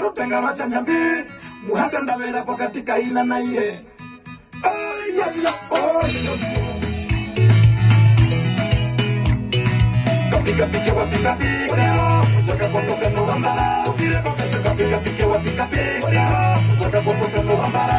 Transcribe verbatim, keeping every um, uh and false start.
Rutenga rwa Tjanyambi, muhaka ndavera pokati ka ina na ihe. Ai, ai, ai, oh, kapika pike wa pika pike, saka kotoka no hambara, kapika pike wa pika pike, saka kotoka no hambara,